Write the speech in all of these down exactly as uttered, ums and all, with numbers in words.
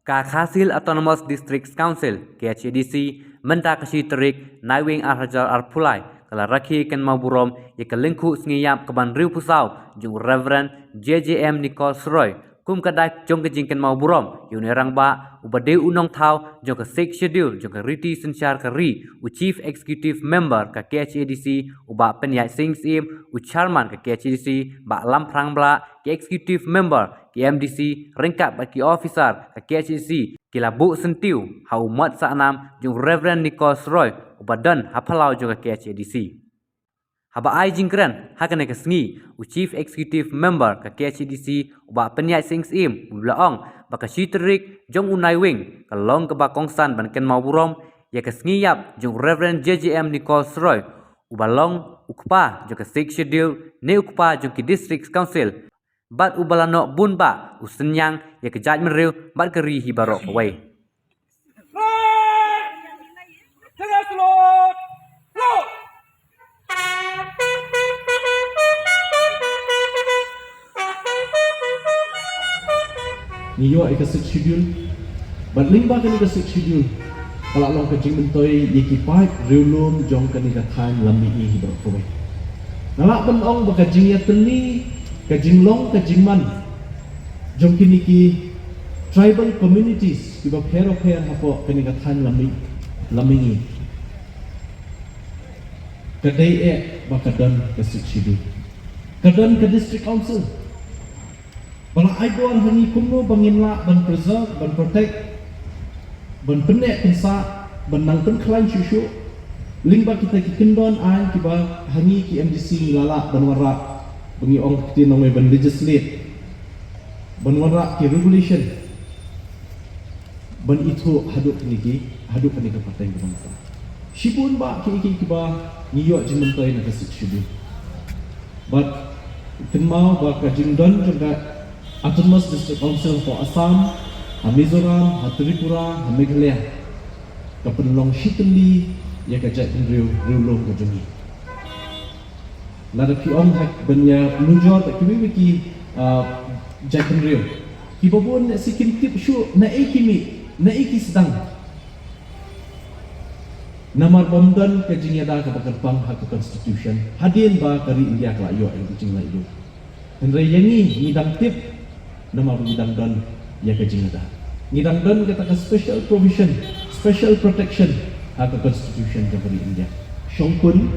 Ka Khasi Hills Autonomous District Council, K H A D C, mynta ka shi tarik Naiwieng ar hajar arphew lai, ka la rakhe kynmaw burom ïa ka lyngkhuh sngi ïap kaba hynriew phew saw jong u Reverend J J M Nichols Roy, kum ka dak jong ka jingkynmaw burom ïa une u rangbah uba dei u nongthaw jong ka Sixth Schedule jong ka riti synshar ka ri, u Chief Executive Member ka K H A D C, u Bah Pynïaid Sing Syiem, u Chairman ka K H A D C, Bah Lamphrang Blah, ki Executive Member, ki M D C, ryngkat bad ki officer ka K H A D C, ki la buh syntiew ha u mot sahnam jong u Reverend Nichols Roy, uba don ha phyllaw jong ka K H A D C. Haba ai jingkren ha kane ka sngi, u Chief Executive Member ka K H A D C, u Bah Pynïaid Sing Syiem, u la ong ba ka shi tarik jong u Naiwieng ka long kaba kongsan ban kynmaw burom ïa ka sngi ïap jong u Reverend J J M Nichols Roy, uba long u kpa jong ka Sixth Schedule ne u kpa jong ki District Council, bad uba la noh bun bah u synñiang ïa ka jaitbynriew bad ka ri hi baroh kawei. Ngi ïoh ïa ka Sixth Schedule. Bad lyngba kane ka Sixth Schedule, ka la long ka jingmyntoi ïa ki paid riewlum jong kane ka thaiñ Lammihngi hi baroh kawei. Nga lah ban ong ba ka jingïatylli, ka jinglong, ka jingman jong kine ki tribal communities kiba pher bapher hapoh kane ka thaiñ Lammi-, Lammihngi, ka dei eh ba ka don ka Sixth Schedule. Ka don ka District Council. Ba la ai bor ha ngi kumno ba ngin lah ban preserve, ban protect, ban pynneh pynsah, ban nang pynkhlaiñ shuh shuh. Lyngba kita ki kyndon aiñ kiba ha ngi ki M D C ngi la lah ban wanrah, ba ngi ong ktien nongwei ban legislate, ban wanrah ki regulation, ban ithuh haduh kine ki, haduh kane ka pateng kaba mynta. Shibun bah ki, ki, kiba ngi ïoh jingmyntoi na ka Sixth Schedule. Bad kynmaw ba ka jingdon jong ka Autonomous District Council hapoh Assam, ha Mizoram, ha Tripura, ha Meghalaya, ka pynlong shitylli ïa ka jaitbynriew riewlum ka jong ngi. Lada phi ong ha ban ïa nujor bad kiwei kiwei ki, ah, jaitbynriew, kiba bun na shi kim tip shuh naei ki mih, naei ki sdang. Namar ba ym don ka jingïada kaba kyrpang ha ka Constitution hadien ba ka ri India ka la ïoh ïa ka jinglaitluid. Hynrei ïa ngi, ngi dang tip namar ba ngi dang don ïa ka jingïada. Ngi dang don kata ka special provision, special protection ha ka Constitution jong ka ri India. Shongkun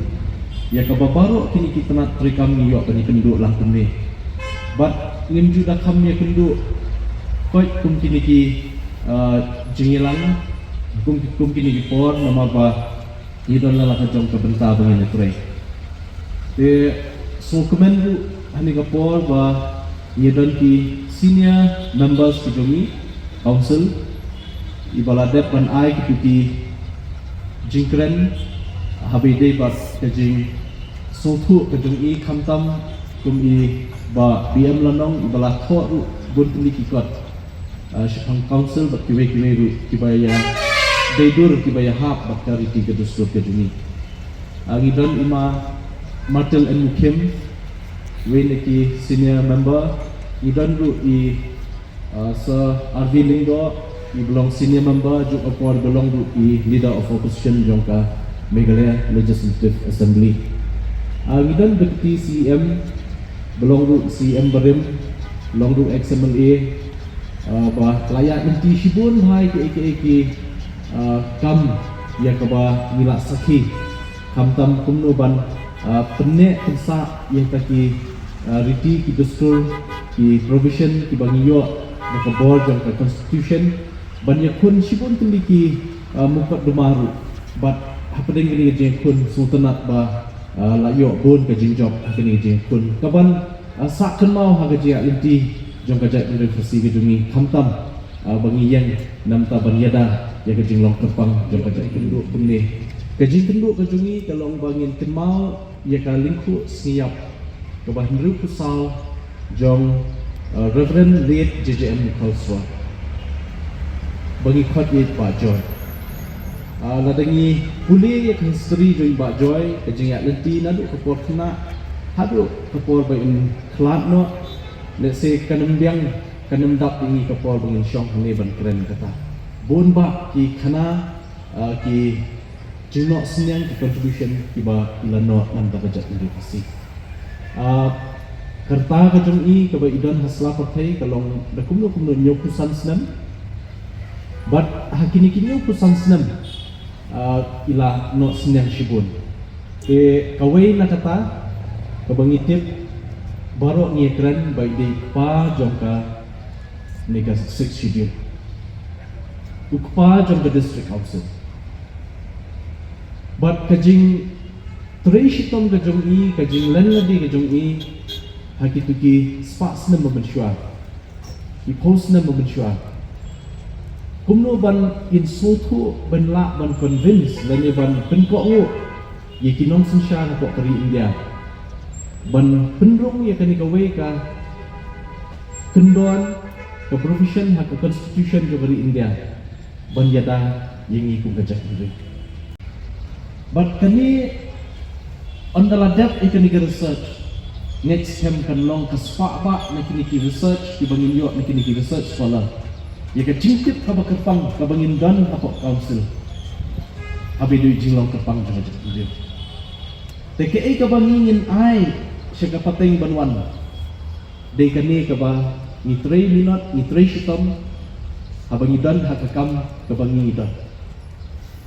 ïa kaba baroh kine ki tnat treikam ngi ïoh ban ïakynduh lang kumne. Bad ngim ju da kham ïakynduh koit kum kine ki, ah, jingïalang, kum, kum kine ki por, namar ba ngi don la ka jong ka bynta ba ngin ïatrei. Te sngewkmen ruh ha kane ka por ba ngi don ki senior members ki jong ngi council, iba la dep ban ai kito ki jingkren haba ïadei bad ka jingsngewthuh ka jong i, khamtam kum i Bah B M Lanong, iba la thoh ruh bun tylli ki kot, ah, shaphang council bad kiwei kiwei ruh kiba ïadei dur, kiba ïahap bad ka riti ka dustur ka jong ngi. Ah, ngi don i Ma Martel N Mukhim, wei na ki senior member. Ngi don ruh i, ah, Sir R V Lyngdoh, iba long senior member, juk ha ka por ba long ruh i leader of opposition jong ka Meghalaya Legislative Assembly. Ah, ngi don Deputy C E M, ba long ruh C E M barim, long ruh ex M L A, ah, ba la ïa lynti shibun bha ïa ki, ïa ki, ïa ki, ah, kam ïa kaba ngi la sakhi. Khamtam kumno ban, ah, pynneh pynsah ïa kita ki, ah, riti, ki dustur, ki provision kiba ngi ïoh na ka bor jong ka Constitution, ban ïakhun shibun tylli ki, ah, mukotduma ruh. Bad hapdeng kane ka jingïakhun sngewtynnat ba, ah, la ïoh bun ka jingjop ha kane ka jingïakhun kaban, ah, sah kynmaw ha ka jingïaid lynti jong ka jaitbynriew Khasi ka jong ngi, khamtam, ah, ba ngi ïeng na bynta ban ïada ïa ka jinglong kyrpang jong ka jaitbynriew. Ka jingkynduh ka jong ngi ka long ba ngin kynmaw ïa ka lyngkhuh sngi ïap kaba hynriew phew saw jong, uh, Reverend Late J J M Nichols Roy, ba ngi khot ïa i Bah Joy. Uh, lada ngi pule ïa ka history jong i Bah Joy, ka jingïaid lynti naduh ka por khynnah haduh ka por ba in khlad noh, lehse kan ym biang Kan ym dap ïa ngi ka por ba ngin shong hangne ban kren kata. Bun bah ki khana, ah, ki jingnoh synñiang, ki contribution kiba la noh na ka bynta ka jaitbynriew Khasi. Ah, ka rta ka jong i kaba i don ha sla pyrthei ka long da kumno kumno hynñiewphew san snem. Bad ha kine ki hynñiewphew san snem, ah, i la noh synñiang shibun. Te kawei na kata kaba ngi tip baroh ngi kren ba i dei u kpa jong kane ka Sixth Schedule, u kpa jong ka District Council. Bad ka jingtrei shitom ka jong i, ka jinglen lade ka jong i ha kito ki spah snem ba mynshuwa, ki phew snem ba mynshuwa. Kumno ban ïa sngewthuh, ban lah ban convince lane ban pynkohnguh ïa ki nongsynshar hapoh ka ri India ban pynrung ïa kane kawei ka kyndon, ka provision ha ka constitution jong ka ri India ban ïada ïa ngi kum ka jaitbynriew. Bad kane, ynda la dep ïa kane ka research, next time kan long ka spah bah na kine ki research kiba ngin ïoh na kine ki research scholar, ïa ka jingtip kaba kyrpang kaba ngin don hapoh council, haba i dei jinglong kyrpang jong ka jaitbynriew. Te kaei kaba ngi ngin ai sha ka pateng ban wan, dei kane kaba ngi trei minot, ngi trei shitom haba ngi don ha ka kam kaba ngi don.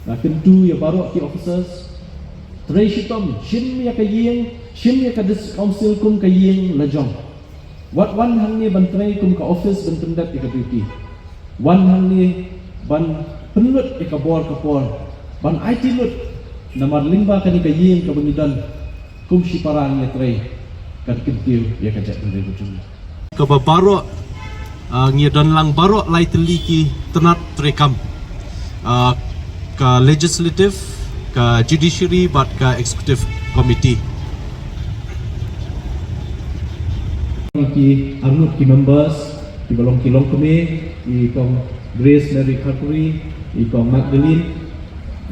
Nga kyntu ïa baroh ki officers, trei shitom, shim ïa ka ïing, shim ïa ka District Council kum ka ïing la jong. Wat wan hangne ban trei kum ka office ban pyndep ïa ka duty. Wan hangne ban pynlut ïa ka bor ka por, ban aiti lut, namar lyngba kane ka ïing kaba ngi don kum shipara ngi ïatrei, kan kyntiew ïa ka jaitbynriew ka jong ngi. Kaba baroh, ah, ngi don lang baroh lai tylli ki tnat treikam, ah, ka legislative, ka judiciary bad ka executive committee. Ki arngut ki members kiba long ki longkmie, i Kong Grace Mary Kharpuri, i Kong Magdalene,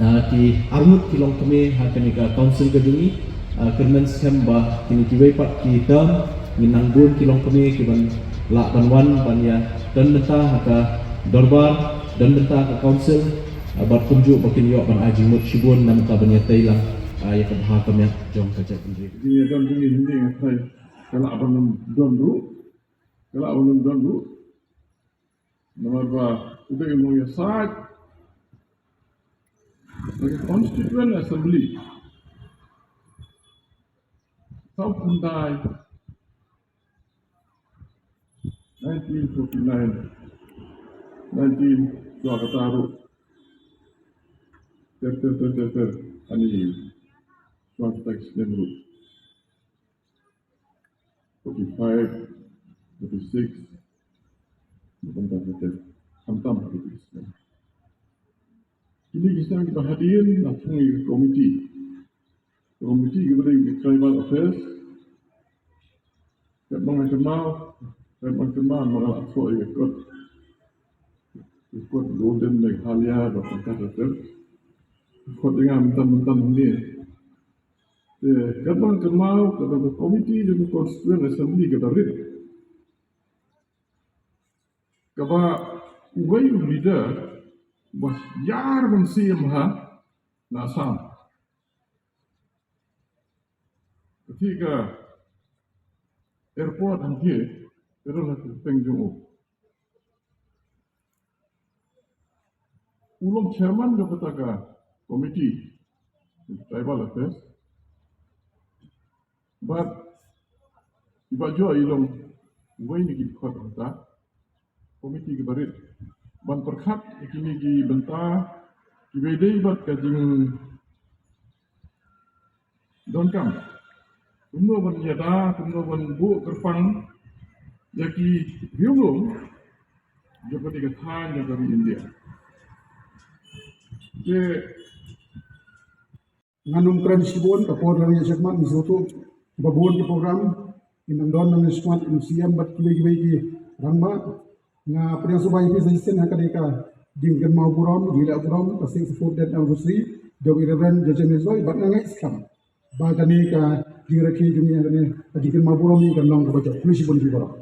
ah, ki arngut ki longkmie ha kane ka council ka jong ngi, ah, kyrmen skhem ba kine kiwei pat ki term ngin nang bun ki longkmie kiban lah ban wan ban ïa don bynta ha ka dorbar, don bynta ha ka council, ah, bad kumjuh ba kin ïoh ban ai jingmut shibun na bynta ban ïatei lang, ah, ïa ka bha ka miat jong ka jaitbynriew. Jingïadon jong ngi hangne nga tharai ka lah ban ym don ruh, ka lah ban ym don ruh. Namar ba u dei u nongïasaid na ka Constituent Assembly. Saw khyndai, nineteen forty-nine, nineteen, shuwa kata ruh. Ter, ter, ter, ter, ter. Ani, shuwa kata ki snem ruh. Forty-five, forty-six, khamtam, khamtam, khamtam, khamtam. Kine ki snem kiba hadien, nga thung ïa ka committee. Committee kiba dei ki tribal affairs. Katba nga kynmaw, katba nga kynmaw, ma nga la thoh ïa ka kot. Ka kot Golden Meghalaya, bad ka kot, ka kot ïa nga mynta, mynta hangne. Te, katba nga kynmaw, kata ka committee jong ka Constituent Assembly kata rit. Kaba uwei u leader ba ïar ban siem ha na Assam. Ka thik ka airport hangne, ka don ha ka kyrteng jong u. U long chairman jong kata ka committee, tribal affairs. Bad i Bah Joh i long uwei na ki dkhot ha kata committee kiba rit ban pyrkhat ïa kine ki bynta kiba dei bad ka jingdonkam. Kumno ban ïada, kumno ban buh kyrpang ïa ki riewlum jong kane ka thaiñ jong ka ri India. Te ngan ym kren shibun, ka por la ïa shakmat, ngi sngewthuh ba bun ki program, ki nang don nang shakmat, ki M C M bad kiwei kiwei ki rangbah. Nga pdiang sngewbha ïa phi sa shisien ha kane ka jingkynmaw burom, jingleh burom, ka sixty-fourth death anniversary jong i Reverend J J Mynsoi, bad nga ngeit skhem ba kane ka jingrakhe jong ngi ha kane ka jingkynmaw burom ïa ka long kaba jop. Khublei shibun ïa phi baroh.